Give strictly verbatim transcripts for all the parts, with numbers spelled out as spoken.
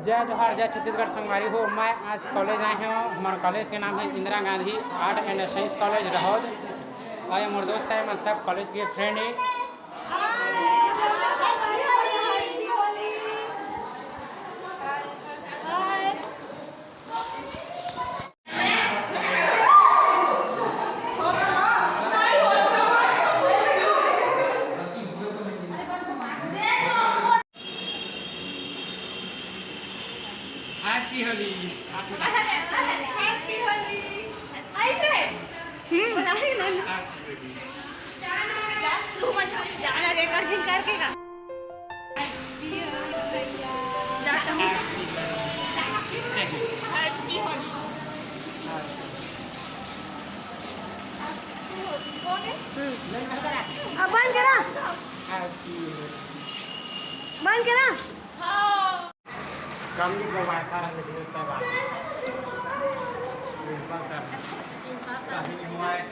जय जोहार, जय छत्तीसगढ़ संगवारी हो। मैं आज कॉलेज आए हूँ। हमारे कॉलेज के नाम है Indira Gandhi art and science college रहोद। और ये मोर दोस्त है, मैं सब कॉलेज के फ्रेंड है। Happy Holi। Happy Holi। आई रे। हम्म। बोला है ना। Happy Holi। तू मत जाना रे, कजिन करके का। जाता हूँ। Happy Holi। अब बंद करा। Happy Holi। बंद करा। कम नहीं करवाए सारा वीडियो तब आ। Principal sir. कहीं हुआ है।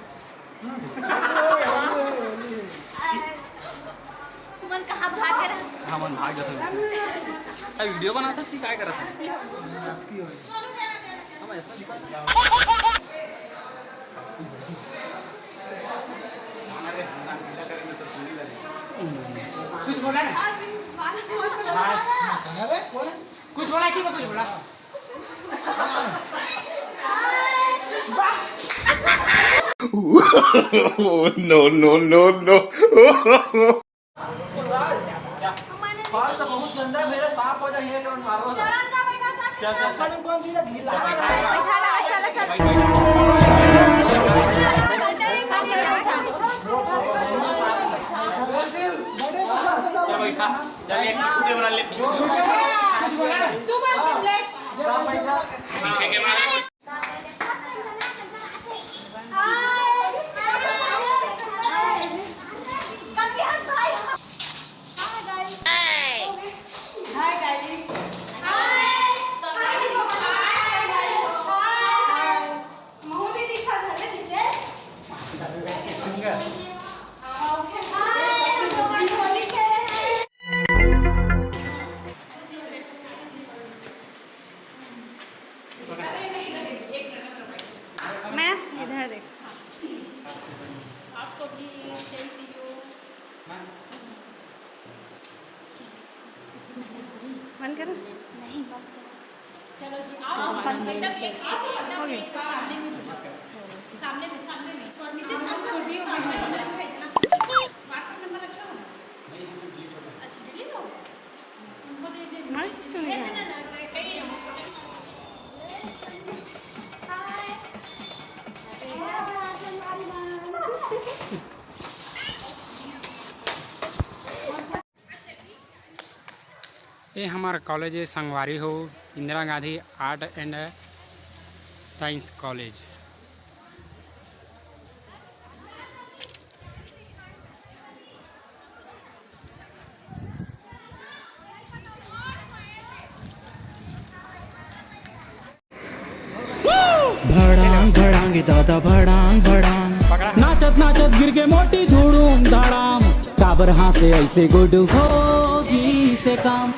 तुमन कहाँ भाग रहा? हमन भाग जाते हैं। अरे वीडियो बनाता कि काय करता? हम ऐसा दिखा। कुछ बोला ना? अरे, कौन है? कुछ बोला कि मैं कुछ बोला? No, no, no, no। फर्श बहुत गंदा है, मेरा साफ हो जाए, ये कौन मारो? चलन का बैठा सब। चल, चल, चल। बैठा ना, चल, चल। चल, बैठा। चल, एक छुट्टी बना ले। तू बोल, तुम ले। शीशे के बारे में। Hi guys. Hi guys. Hi. Hi. Hi. मोहनी दिखा घर में ठीक है। Hi, हम लोग आज होली खेले हैं। मैं इधर देख। आपको भी same to you। बंद करो। नहीं, बंद करो। चलो जी, आओ। एकदम एक, एक, एकदम एक, सामने में हो जाओ। सामने में, सामने में। नीचे से छोटी हो गई है। WhatsApp number रखा हो? अच्छा, delete हो गया? उनको दे दे। मस्त है। ये हमार कॉलेज है संगवारी हो, Indira Gandhi art and science college. भड़ांग भड़ांग दादा भड़ांग भड़ांग, नाचत नाचत गिर के मोटी धुड़ूम धड़ाम। काबर हाँसे ऐसे गुडू होगी से काम।